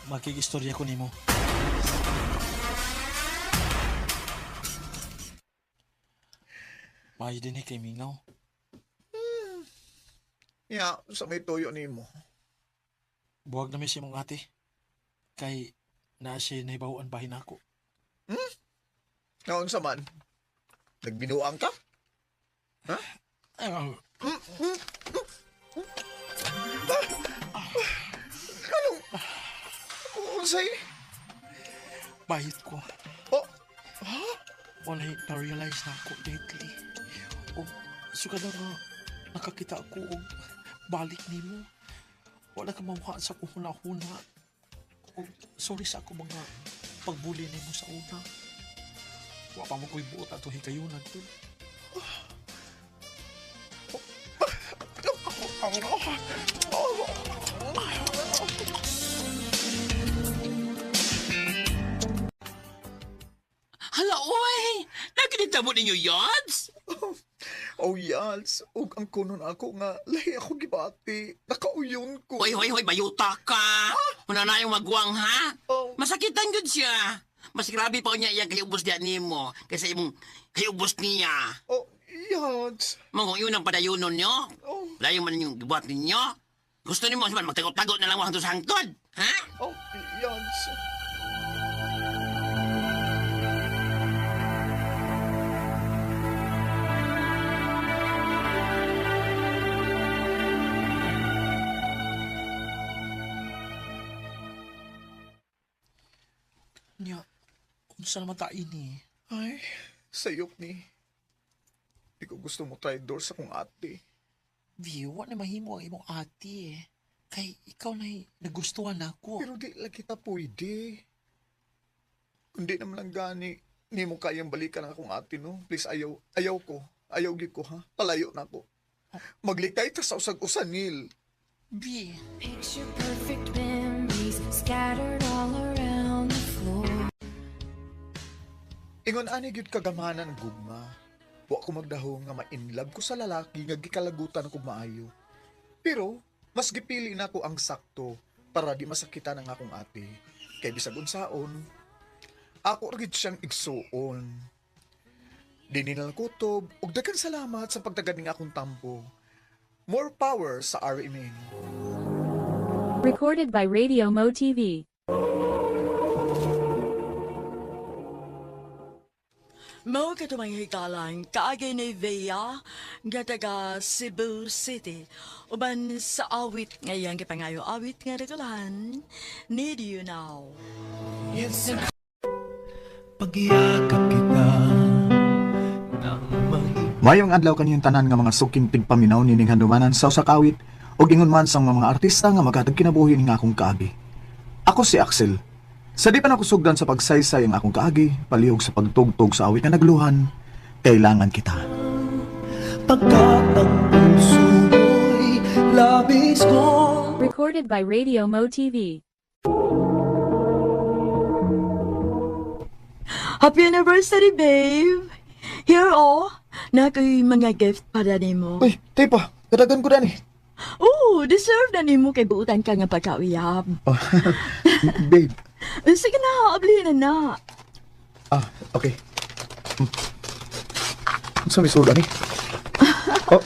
makikistorya ko nimo. Maayo din eh kay Mingaw. Ya, sa may tuyo nimo. Buwag na mi si mong ate. Kay naa siya nahibaw-an bahin ako. Naon sa man? Nagbinuang ka? Ha? Anong? Unsay? Bayit ko. Oh, ha? Walay na-realize na ako lately. O, sugad na nga, nakakita ako og balik nimo. Wala ka mawala sa kuhuna-huna. O, sorry sa ako mga pagbuli nimo sa una. Wa pa mo ko'y buot ato higayunan to. Hala, oy! Nakinita mo ninyo, Yods? Oh, Yals. Ug ang kunon ako nga, lahi ako gibati. Nakauyon ko. Hoy, hoy, hoy, bayuta ka! Una na yung magwang, ha? Oh. Masakitan yun siya. Mas grabe pa niya iyang kayubos diyan nimo kaysa imong kayubos niya. Oh, Yals. Mga yun ang padayunon nyo. Oh. Layo man yung gibuhat ninyo. Gusto nimo man magtago-tago na lang hangtod sa hangtod, ha? Oh, Yals. Nya, unsa naman ta ini? Ay, sayop ni. Di ko gusto mo traidor sa kong ate. Di, wa na mahimo ang imong ate eh. Kay ikaw na nagustuhan nako. Pero di lang kita pwede. Kundi naman lang gani, ni mo kayang balikan ang akong ate, no? Please, ayaw, ayaw ko. Ayaw gid ko, ha? Palayo na ako. Maglikay ta sa usag-usan, Neil. Bi. Picture perfect memories scattered all around the floor. Ingon ani gyud kagamanan ang gugma. Wa ko magdahong nga ma-inlove ko sa lalaki nga gikalagutan ako maayo. Pero mas gipili nako ang sakto para di masakitan ang akong ate. Kay bisag unsaon, ako ra gyud siyang igsuon. Di nila kutob ug daghan salamat sa pagtagad ning akong tampo. More power sa RMN. Recorded by Radio Mo TV. Mao kato mga hikalang kaagay ni Vea nga taga Cebu City. Uban sa awit ngayang gipangayo awit nga regalahan, Need You Now. Pagyakap kita ng mahigpit. Mayong adlaw kaniyong tanan nga mga suking tigpaminaw nining handumanan sa usa ka awit ug ingon man sa mga artista nga maghatag kinabuhi ning akong kaagi. Ako si Axel. Sa di pa nakusugdan sa pagsaysay ang akong kaagi, palihog sa pagtugtog sa awit nga nagluhan, kailangan kita. Pagkat ang puso mo'y labis ko. Recorded by Radio Mo TV. Happy anniversary, babe! Here, oh, na ko'y mga gift para nimo. Uy, tepa, kadagan ko dani. Oh, deserve na nimo kay buutan ka nga pagkauyab. Oh, babe. Sige na, ablihin na na. Ah, okay. Unsa may sulod ani? Oh,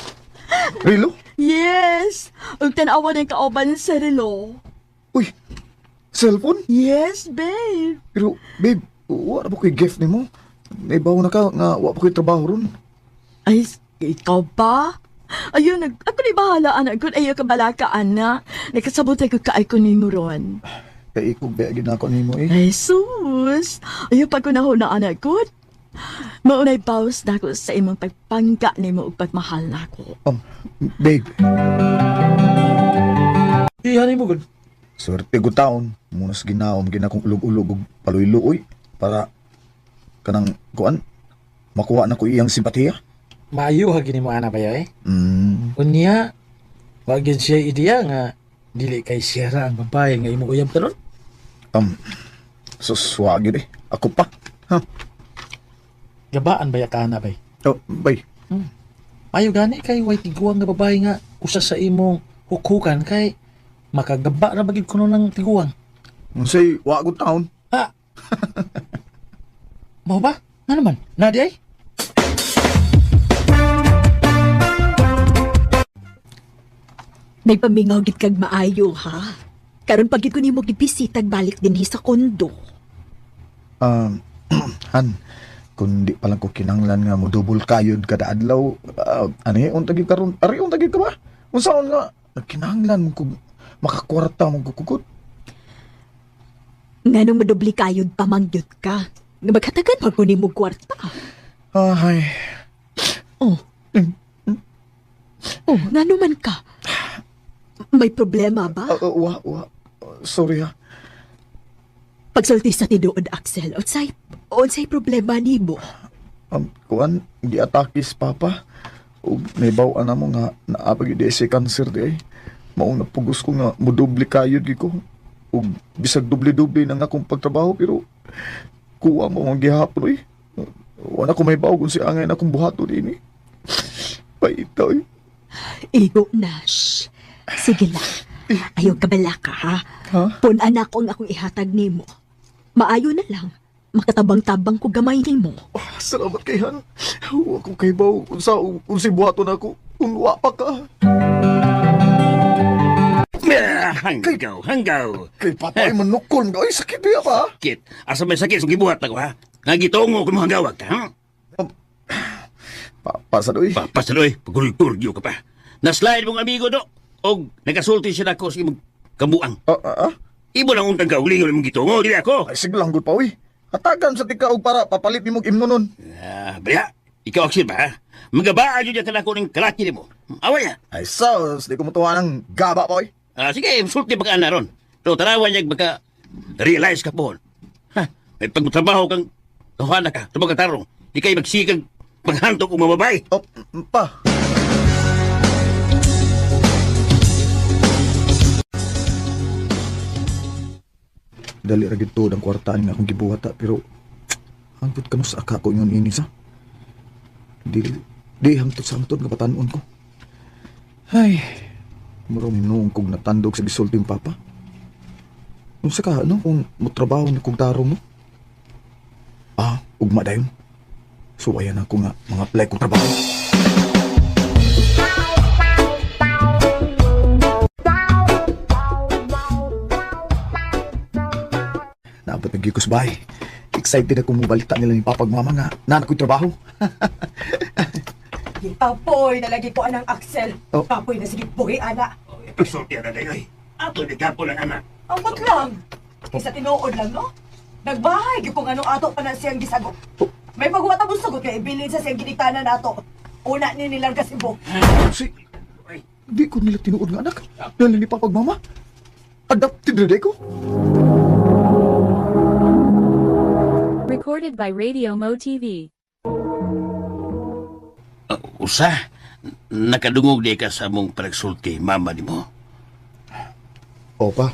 relo? Yes! Ug tan-awa ng kauban sa relo. Uy, cellphone? Yes, babe. Pero, babe, wa na ba ko'y gift nimo? Naibaw na ka nga wa pa ko'y trabaho ron. Ay, ikaw ba? Ayun, ako ni bahala, anak. Kung ayaw ka balaka, anak. Nakasabot ako kaay ko nimo ron. Kay ikog ba gid nako nimo eh. Ay, sus! Ayaw pa ko na na, anak ko. Maunay bawas na ako sa imong pagpangga nimo ug pagmahal nako. Babe. Ihanay mo gud. Swerte ko taon. Munas ginaom ginakong ulog-ulog og paluylo-oy para kanang kuan makuha na ko iyang simpatiya. Maayo ha gini mo ana ba eh? Mm. Unya, wa gyud siya ideya nga dili kay siya ra ang babae nga imong uyab karon. Sus, wa gyud eh. Ako pa. Ha? Gabaan ba ka ana bay? Oh, bay. Maayo gani kay way tiguang nga babae nga usa sa imong hukukan kay makagaba ra bagid kuno ng tiguang. Unsay wa gud taon. Ha? Mao ba? Nga naman? Nadi ay? Nagpamingaw gid kag maayo ha. Karon pag gid ko nimo gibisitag balik dinhi sa kondo. Han, kun di pa lang ko kinanglan nga modubol kayod kada adlaw, ani unta gyud karon, ari unta gyud ka ba? Unsaon nga kinahanglan mo kog makakwarta mo kukugot? Nganong madubli kayod pamangyod ka? Nga maghatagan pa ko nimo kwarta. Ay, Oh. Oh, ngano man ka? May problema ba? Wa wa. Sorry ha. Pagsulti sa tinuod, Axel, unsay problema nimo? Kuan giatake si papa. Ug nahibaw-an na mo nga naa pa gyud si cancer di ay. Maong napugos ko nga modubli kayod gyud ko. Ug bisag doble-doble na nga akong pagtrabaho pero kuha mo ang gihapon oy. Wala ko mahibaw kung si angay na akong buhaton dinhi. Paita oy. Igo, Nash. Sige lang. Ayaw kabala ka, ha? Ha? Pun-an ako ang akong ihatag nimo. Maayo na lang. Makatabang-tabang ko gamay nimo. Oh, salamat kay Han. Wa ko kahibaw unsa unsay buhaton ako kung wa pa ka. Hanggaw, hanggaw. Kay papa ay manukol. Ay, sakit biya pa. Sakit. Asa may sakit sa gibuhat ako, ha? Nga gitungo ko mga hanggaw ka, ha? Papa sa doy. Papa sa doy. Pagulturgyo ka pa. Naslide mong amigo do. Og nagasulti siya nako sa imong kabuang. Imo lang untang kaulingon imong gitungo, dili ako. Ay, sige lang, gud pa, uy. Hatagan sa tika og para papalit nimog imno nun. Ah, baya, ikaw Axel ba, ha? Magabaan yun ka nako ng kalaki nimo. Away ha. Ay, sus, di ko mutuwa ng gaba pa, uy. Ah, sige, sulti pa ka na ron. Pero tarawan niya baka realize ka po. Ha, may pagtrabaho kang tuhan ka, tubag ka tarong. Di kayo magsikag paghantok og mga babae. Oh, pa. Dali ra gid tuod ang kwartaan nga akong gibuhat pero hangtod kanus aka ko ingon ini sa. Dili di hangtod sa hangtod nga batan-on ko. Ay, murong hinuong kog natandog sa gisulti yung papa. Unsa ka no kung motrabaho na kog tarong mo? Ah, ugma dayon. So ayan ako nga mga apply kong trabaho. Naabot na gyud ko sa bahay. Excited ako mobalita nila ni Papa ug Mama nga naa na ko'y trabaho. Kapoy na lagi ko anang Axel. Oh. Kapoy na sige buhi ana. Pagsulti na dayo eh. Ato di kapo lang anak. Ang lang. Isa tinuod lang no. Nagbahay gyud kung ano ato pa na siyang gisagot. May pagwata mo sagot kay ibilin sa siyang ginikanan nato. Una ni nilarga si Bo. Si, di ko nila tinuod nga anak. Dahil ni Papa ug Mama. Adopted na day ko. Recorded by Radio Mo TV. Usa, nakadungog di ka sa mong panagsulti, mama ni mo. Opa,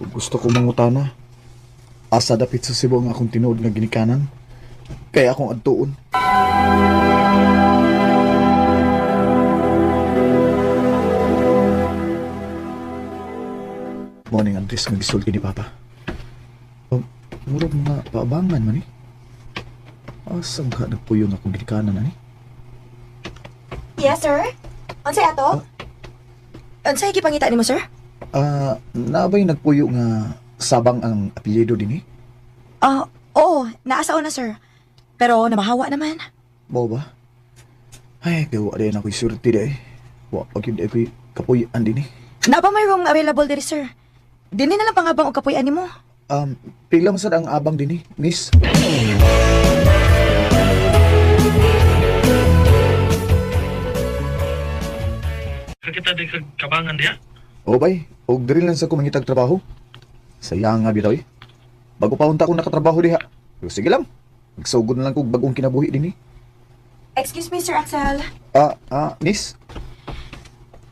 gusto ko mangutana. Asa dapit sa Cebu ang akong tinuod nga ginikanan. Kaya akong adtuon. Morning address nga gisulti ni Papa. Oh, murag mga paabangan man eh. Asa ka nagpuyo nga akong ginikanan ani? Yes, sir. Unsay ato? Unsay gipangita nimo, sir? Ah, nabay nagpuyo nga sabang ang apelyido dinhi? Ah, oo, naa sa una, sir. Pero namahawa naman. Mao ba? Ay, kaya wa din ako'y surti di eh. Wa pa gyud ako'y kapuy-an dinhi. Naa pa may room available diri, sir. Dinhi na lang pangabang og kapuy-an nimo. Pila man sad ang abang dinhi, miss? Kita di kag kabangan diya. O bay, og diri lang sa ko mangitag trabaho. Sayang nga bitaw eh. Bago pa unta ko nakatrabaho diha. Pero sige lang. Magsugod na lang kog bagong kinabuhi dinhi. Excuse me, Sir Axel. Miss?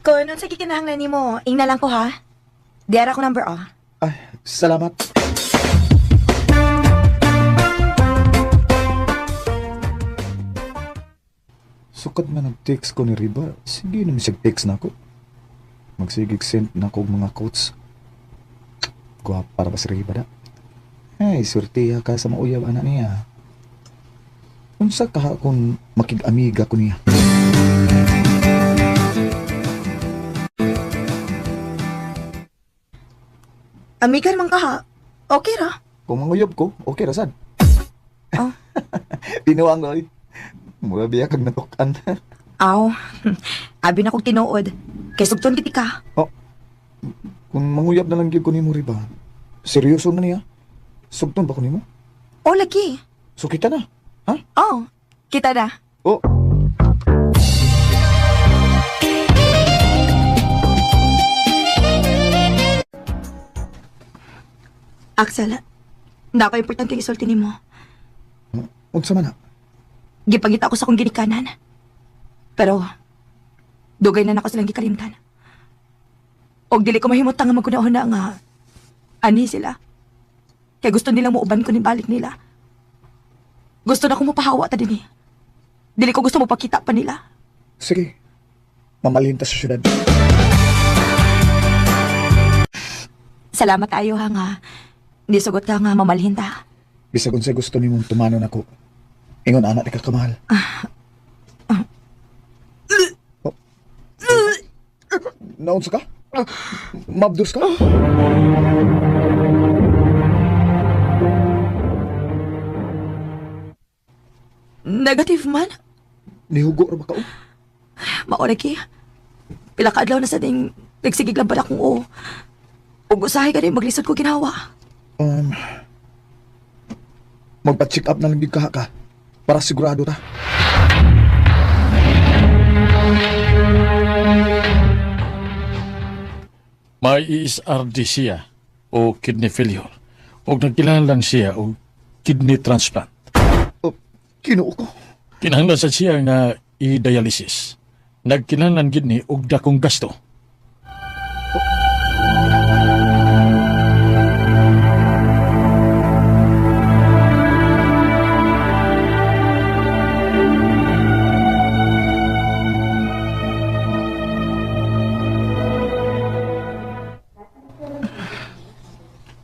Kung unsa gikinahanglan nimo, ingna lang ko ha. Diara ko number ah. Ay, salamat. Sukad man nag-text ko ni Riba, sige na misag text na ako. Magsigig send na ako og mga quotes. Guwapa para ba si Riba da? Ay, surtiya ka sa mauyab anak niya. Unsa ka kung makig-amiga ko niya? Amigan man ka ha. Okay ra. Kung manguyab ko, okay ra sad. Oh. Tinuang oy. Mura biya kag natukan. Aw. Abi na kog tinuod. Kay sugton gid ka. Oh. Kung manguyab na lang gyud ko nimo Riba. Seryoso na niya. Sugton ba ko nimo? O lagi. So kita na. Ha? Oh, kita na. Oh. Axel, na ako importante isulti nimo. Unsa man na? Gipangita ko sa akong ginikanan. Pero, dugay na nako silang gikalimtan. Og dili ko mahimutang nga magkunahuna nga ani sila. Kaya gusto nilang muuban ko ni balik nila. Gusto na ko mopahawa ta dinhi. Dili ko gusto mopakita pa nila. Sige. Mamalhin ta sa syudad. Salamat ayo ha nga. Nisugot ka nga mamalhin ta. Bisag unsay gusto nimong tumanon ako. Ingon ana di ka kamahal. Oh. Naunsa ka? Mabdus ka? Negative man. Nihugo ra ba ka? Oh? Mao lagi. Pila ka adlaw na sa ding nagsigig lang pala kong oo. Ug usahay gani maglisod ko ginawa. Magpa-check up na lang gyud ka para sigurado ta. May ESRD siya o kidney failure. O nagkinahanglan siya og kidney transplant. Oh, Kinuo ko. Kinahanglan sa siya nga i-dialysis. Nagkinahanglan gid ni og dakong gasto.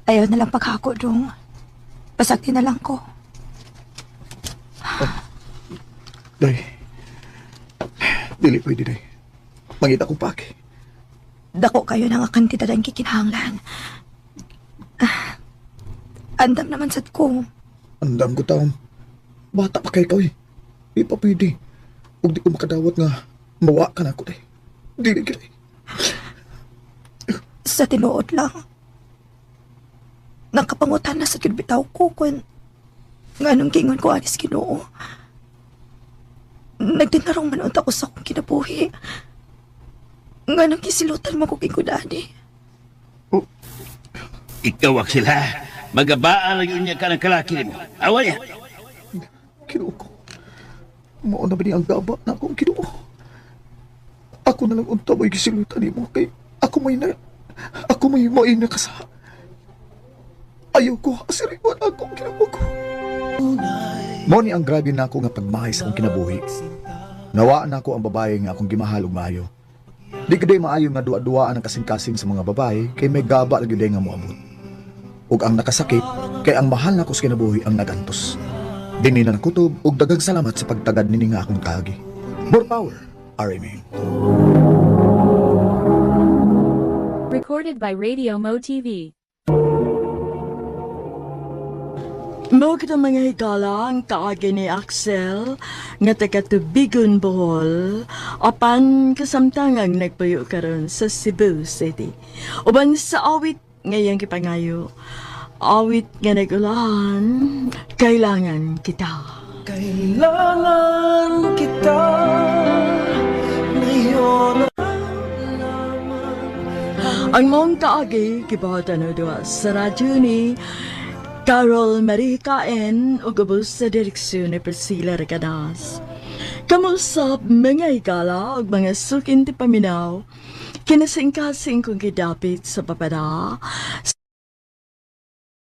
Ayaw na lang paghako dong. Pasakti na lang ko. Day. Dili pwede, day. Mangita kong pake. Dako kayo na nga kantidad ang kikinahanglan. Ah, andam naman sad ko. Andam ko taon. Bata pa kay ikaw eh. Di pa pwede. Ug di ko makadawat nga mawa ka na ako, day. Dili gid. Sa tinuod lang. Nakapangutan na sa gyud bitaw ko kun nganong giingon ko anis Ginoo. Nagtinarong man unta ko sa akong kinabuhi. Nganong gisilutan mo ko kay ani. Ikaw, Axel, ha? Magabaan lang yun niya ka ng kalaki nimo. Awa niya. Kinuo ko. Mao na ba ni ang gaba na akong kinuo? Ako na lang unta mo'y gisilutan nimo kay ako may na ako may may nakasa. Ayaw ko asiriwan akong kinuo ko. Mao ni ang grabe nako nga pagmahay sa akong kinabuhi. Nawaan nako ang babae nga akong gimahal og maayo. Di kaday maayo nga duwa-duwaan ang kasing-kasing sa mga babae kay may gaba lagi day nga moabot. Ug ang nakasakit kay ang mahal nako sa kinabuhi ang nagantos. Dinhi na nakutob ug daghang salamat sa pagtagad nini nga akong kaagi. More power, RMA. Recorded by Radio Mo TV. Mao kita mga higala ang kaagi ni Axel nga taga Tubigon, Bohol, apan kasamtangang nagpuyo karon sa Cebu City. Uban sa awit ngayang gipangayo, awit nga nagulahan, kailangan kita. Kailangan kita ngayon. Ang mong kaagi gibuhatan o duha sa radyo ni Carol Marie Caen ug ubos sa direksyon ni Priscilla Recanas. Kamusap mga higala ug mga sukin ti paminaw, kinasingkasing kong gidapit sa papada.